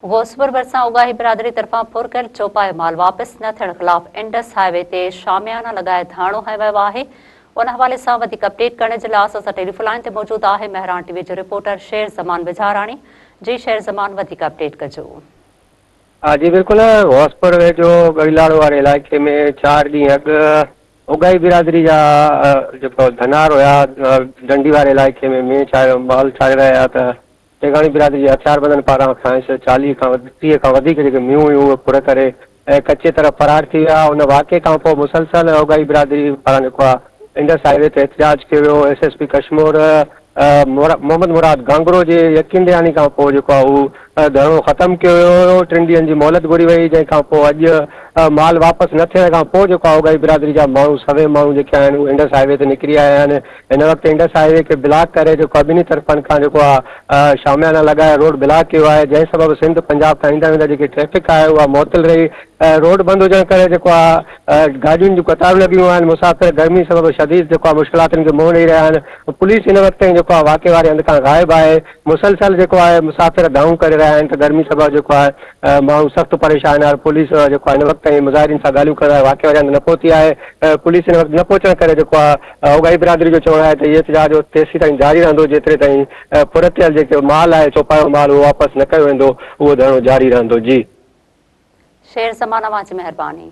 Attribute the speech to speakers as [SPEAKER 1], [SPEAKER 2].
[SPEAKER 1] غوثپور ڀرسان اوڳاهي برادري طرفان ڦر ڪيل چوپايو مال واپس نه ٿيڻ خلاف انڊس هاء وي تي شاميانا لڳائي ڌرڻو هنيو ويو آهي ان حوالي سان وڌيڪ اپڊيٽ ڪرڻ جي لاء اسان سان ٽيليفون لائين تي موجود آهي مهراڻ ٽي وي جو رپورٽر شير زمان بجاراڻي جي شير زمان وڌيڪ اپڊيٽ ڪجو.
[SPEAKER 2] جي بلڪل غوثپور ويجهو ڳڙهيلاڙو واري علائقي ۾ چار ڏينهن اڳ اوڳاهي برادري جا جيڪو ڌنار هيا ڊنڊي واري علائقي ۾ مينهن چاري مال چاري رهيا هيا ته ٽيگاڻي برادري جي هٿياربندن پاران کانئس 40 کان 30 کان وڌيڪ جيڪي مينهون هيون اهي ڦر ڪري ۽ ڪچي طرف فرار ٿي ويا. ان واقعي کان پوء مسلسل اوڳاهي برادري پاران جيڪو آهي انڊس هاء وي تي احتجاج ڪيو ويو. S S P Kashmore Muhammad Murad Gangro جي يقين دهاني کان پوء جيڪو آهي اهو ڌرڻو ختم ڪيو ويو هيو. ٽن ڏينهن جي مهلت گهري وئي جنهن کان پوء اڄ مال واپس نه ٿيڻ کان پوء جيڪو آهي اوڳاهي برادري جا ماڻهو سوين ماڻهو جيڪي آهن اهي انڊس هاء وي تي نڪري آيا آهن. هن وقت انڊس هاء وي کي بلاڪ ڪري جيڪو آهي ٻنهي طرفن کان جيڪو آهي شاميانا لڳائي روڊ بلاڪ ڪيو آهي جنهن سبب سنڌ پنجاب کان ايندا ويندا جيڪي ٽريفڪ آهي اها معطل رهي روڊ بند هجڻ ڪري جيڪو آهي گاڏين جون قطارون لڳيون آهن مسافر گرمي سبب شديد جيڪو آهي مشڪلاتن کي منهن ڏئي رهيا آهن پوليس هن وقت تائين جيڪو آهي واقعي واري هنڌ کان غائب آهي مسلسل جيڪو آهي مسافر دانهون ڪري رهيا آهن ته گرمي سبب جيڪو آهي ماڻهو سخت پريشان آهن پوليس جيڪو آهي هن وقت تائين مظاهرين سان ڳالهيون ڪرڻ لاء واقعي واري هنڌ نه پهتي آهي پوليس هن وقت نه پهچڻ ڪري جيڪو آهي اوڳاهي برادري جو چوڻ آهي ته هي احتجاج تيسيتائين جاري رهندو جيتري تائين ڦر ٿيل جيڪي مال آهي چوپايو مال اهو واپس نه ڪيو ويندو اهو ڌرڻو جاري رهندو جي.
[SPEAKER 1] شير زمان اوهان جي مهرباني.